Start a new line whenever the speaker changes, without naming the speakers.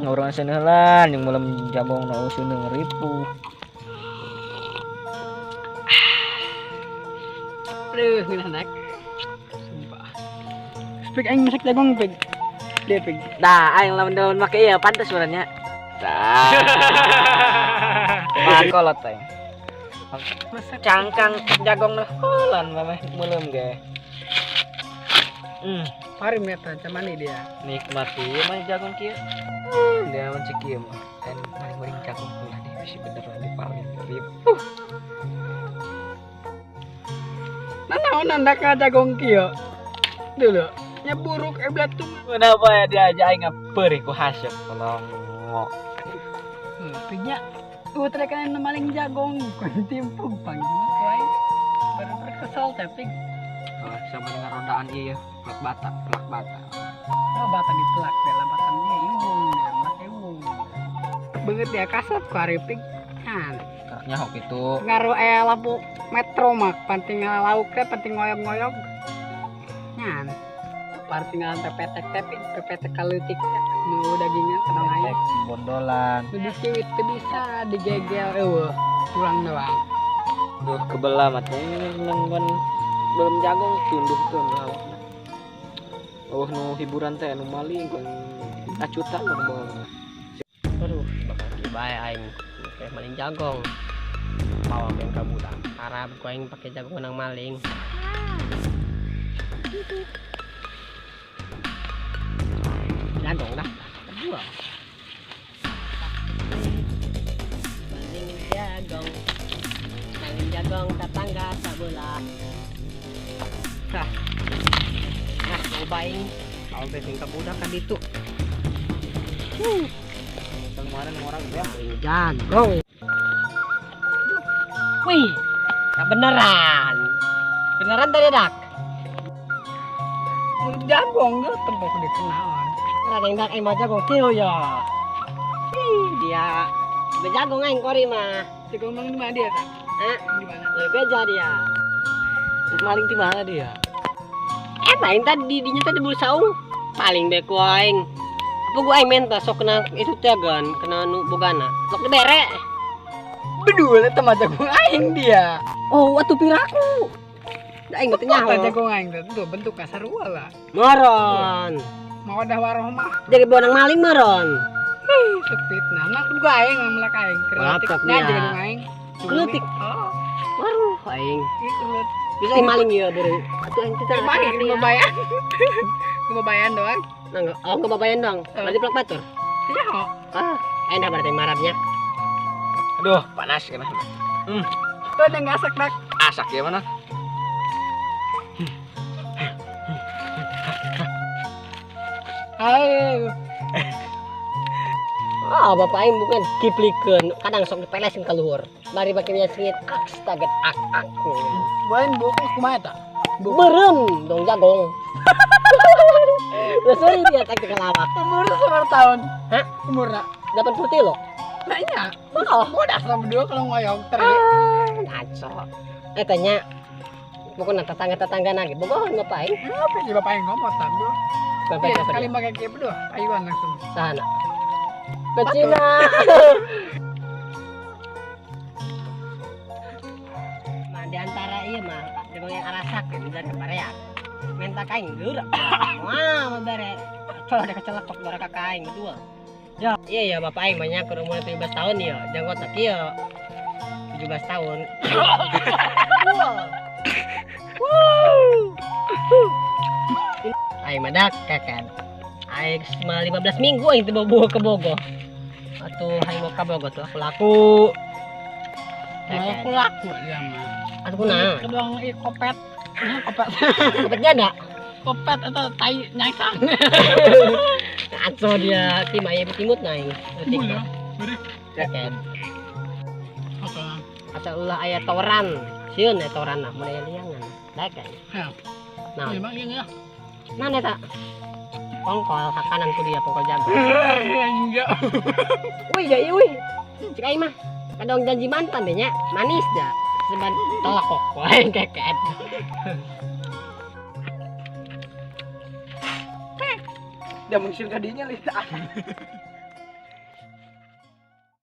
Ngobrol seuneun yang belum jagong na useun ripuh.
Aduh, ngeunah. Sumpah. Pig aing masak jagong pig. Dia pig.
Dah, aing lamun daun make ieu pantes sebenarnya. Dah. Makolot aing. Cangkang jagong lah holan mameh meuleum ge.
Parim eta camani dia.
Nikmat ieu mah jagong kieu. Dia mun cik ieu mah. Aing maling-maling jagong ulah deh bisi beneran dipaling ripuh.
Nanaon anda ka jagong kieu? Dulu nya buruk eblat tuh.
Kenapa ya dia aja aing ngapeurih ku haseup tolong.
Pignya utrakan maling jagong timpung pang gimana aing. Baru kesel tapi
oh, sama dengan rondaan iya ya, pelak bata, pelak bata.
Oh, bata dipelak deh, batangnya iwung, dia melak iwung. Banget ya kasep ku ari pig. Kan.
Karaknya hok itu.
Ngaruh lampu metro mah, penting lauk teh, penting ngoyog-ngoyog. Nyan. Partingan pepetek tapi pepetek kaleutik nu dagingan kadang aya.
Bondolan.
Nu diciwit teu bisa digegel eueuh, tulang doang.
Duh kebelah mah nenggon belum jagong tunduh tunduh awakna. Oh nu hiburan teh nu maling kun acutan mun.
Aduh, bakal bae aing kayak maling jagong. Bawa yang ka budak. Arab ku aing pake jagung nang maling. Jagong dah, kedua. Maling jagong. Maling jagong tetangga sebelah. Nah, nah mau baing. Kalau besing ka budak ka ditu.
Kemarin orang ya
maling jagong. Wih, beneran. Beneran tadi dak.
Jagong ge tembok dikenaon.
Orang yang dak emang jagong kieu ya. Ih, dia bejagong aing kori mah.
Jagong mang di mana dia tak?
Hah?
Di mana?
Lebih beja dia.
Maling di mana dia?
Maling tadi dinya tadi bulu saung. Paling beko aing. Apa gua aing menta sok kena itu teh gan, kena nu bogana. Sok dibere.
Bedul eta mah jagung aing dia.
Oh, atuh piraku. Da aing teh nyaho.
Jagung aing teh tuh bentuk kasarua lah.
Moron.
Mau dah waroh mah.
Jadi bonang maling moron.
Hih, sepit nah. Nah, gua aing melak aing.
Kereutik.
Nah, jagung aing.
Kereutik.
Oh.
Waruh aing.
Ieu
bisa aing maling ieu beureung. Atuh aing teh
maling ngebayan. Ngebayan doang.
Nah, oh ngebayan doang. Berarti pelak batur.
Iya.
Ah, enak berarti marabnya.
Aduh, panas kena.
Tuh ada ngasak dak.
Asak ya mana?
Ayo.
Ah, bapak aing bukan kiplikeun, kadang sok dipelesin ka luhur. Bari bake minyak sengit, astaga ak ak.
Buan buku kumaha eta?
Beureum dong jagong. Udah sering dia tak kelawak.
Umur seberapa tahun?
Hah?
Umurna
80 loh.
Nah iya.
Oh,
udah sama dua kalau ngoyong teri.
Ngaco. Tanya pokoknya tetangga-tetangga nage bogoh ngapain?
Apa sih bapak yang ngomong tam bro?
Bapak
iya, sekali pakai kieu berdua, ayuan langsung.
Sana. Ke Cina. Nah, di antara iya mah jagong yang arasak ya bisa ke bareak. Menta kain geura. Wah, mabare. Coba ada kecelak kok bara kakak aing berdua. Ya, iya ya bapak aing banyak ke umur 17 tahun ya, janggot tak ieu. 17 tahun. Wow. Aing madak kakan. Aing selama 15 minggu aing teu bobo ke Bogo. Atuh aing mau ka Bogo tuh aku laku.
Aku laku dia mah.
Atuh kunaon?
Kedong ieu kopet. Kopet.
Kopet janda.
Kopet atau tai nyangsang.
Atau dia timah ya timut naing.
Boleh.
Kakan. Atau ulah aya toran. Sieun aya toran nah mun aya liangan. Daek kan. Nah.
Memang ieu ya.
Mana tak? Pongkol ke kanan ku dia pongkol jago.
Enggak.
Wih, ya wih. Cik aing mah kadang janji mantan deh nya, manis dah. Seban tolak kok. Wah, keket.
Dia mungkin kadinya lihat.